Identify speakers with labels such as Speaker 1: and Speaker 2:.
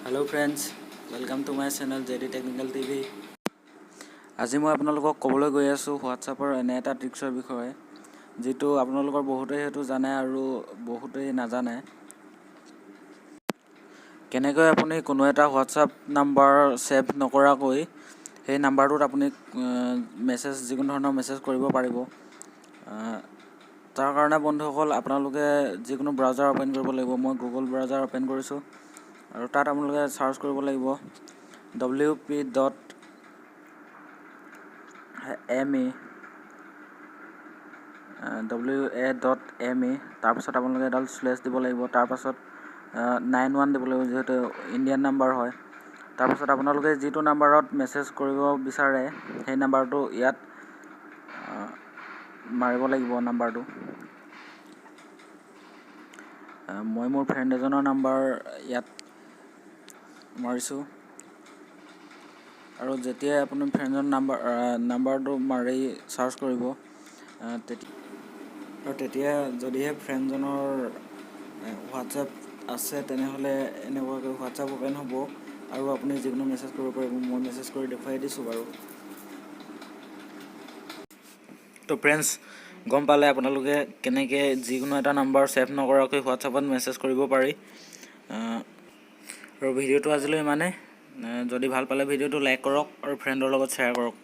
Speaker 1: Hello friends, welcome to my channel JD Technical TV। আজি মই আপোনালোকক ক'বলৈ গৈ আছোঁ হোৱাটছআপৰ এনে এটা ট্ৰিক্সৰ বিষয়ে, যিটো আপোনালোকৰ বহুতেই হয়তো জানে আৰু বহুতেই নাজানে। কেনেকৈ আপুনি কোনো এটা হোৱাটছআপ নাম্বাৰ ছেভ নকৰাকৈ সেই নাম্বাৰটোত আপুনি মেছেজ, যিকোনো ধৰণৰ মেছেজ কৰিব পাৰিব। তাৰ কাৰণে বন্ধুসকল, আপোনালোকে যিকোনো ব্ৰাউজাৰ অ'পেন কৰিব লাগিব। মই গুগল ব্ৰাউজাৰ অ'পেন কৰিছোঁ আৰু তাত আপোনালোকে চাৰ্চ কৰিব লাগিব wp.me, wa.me। তাৰপাছত আপোনালোকে এডাল শ্লেছ দিব লাগিব, তাৰপাছত 91 দিব লাগিব, যিহেতু ইণ্ডিয়ান নাম্বাৰ হয়। তাৰপাছত আপোনালোকে যিটো নাম্বাৰত মেছেজ কৰিব বিচাৰে, সেই নাম্বাৰটো ইয়াত মাৰিব লাগিব নাম্বাৰটো। মই মোৰ ফ্ৰেণ্ড এজনৰ নাম্বাৰ ইয়াত মাৰিছোঁ আৰু যেতিয়াই আপুনি ফ্ৰেণ্ডৰ নাম্বাৰটো মাৰি চাৰ্চ কৰিব, তেতিয়া আৰু তেতিয়া যদিহে ফ্ৰেণ্ডজনৰ হোৱাটছএপ আছে, তেনেহ'লে এনেকুৱাকৈ হোৱাটছএপ অ'পেন হ'ব আৰু আপুনি যিকোনো মেছেজ কৰিব পাৰিব। মই মেছেজ কৰি দেখুৱাই দিছোঁ বাৰু। তো ফ্ৰেণ্ডছ, গম পালে আপোনালোকে কেনেকৈ যিকোনো এটা নাম্বাৰ ছেভ নকৰাকৈ হোৱাটছএপত মেছেজ কৰিব পাৰি। আৰু ভিডিঅ'টো আজিলৈ ইমানেই। যদি ভাল পালে ভিডিঅ'টো লাইক কৰক আৰু ফ্ৰেণ্ডৰ লগত শ্বেয়াৰ কৰক।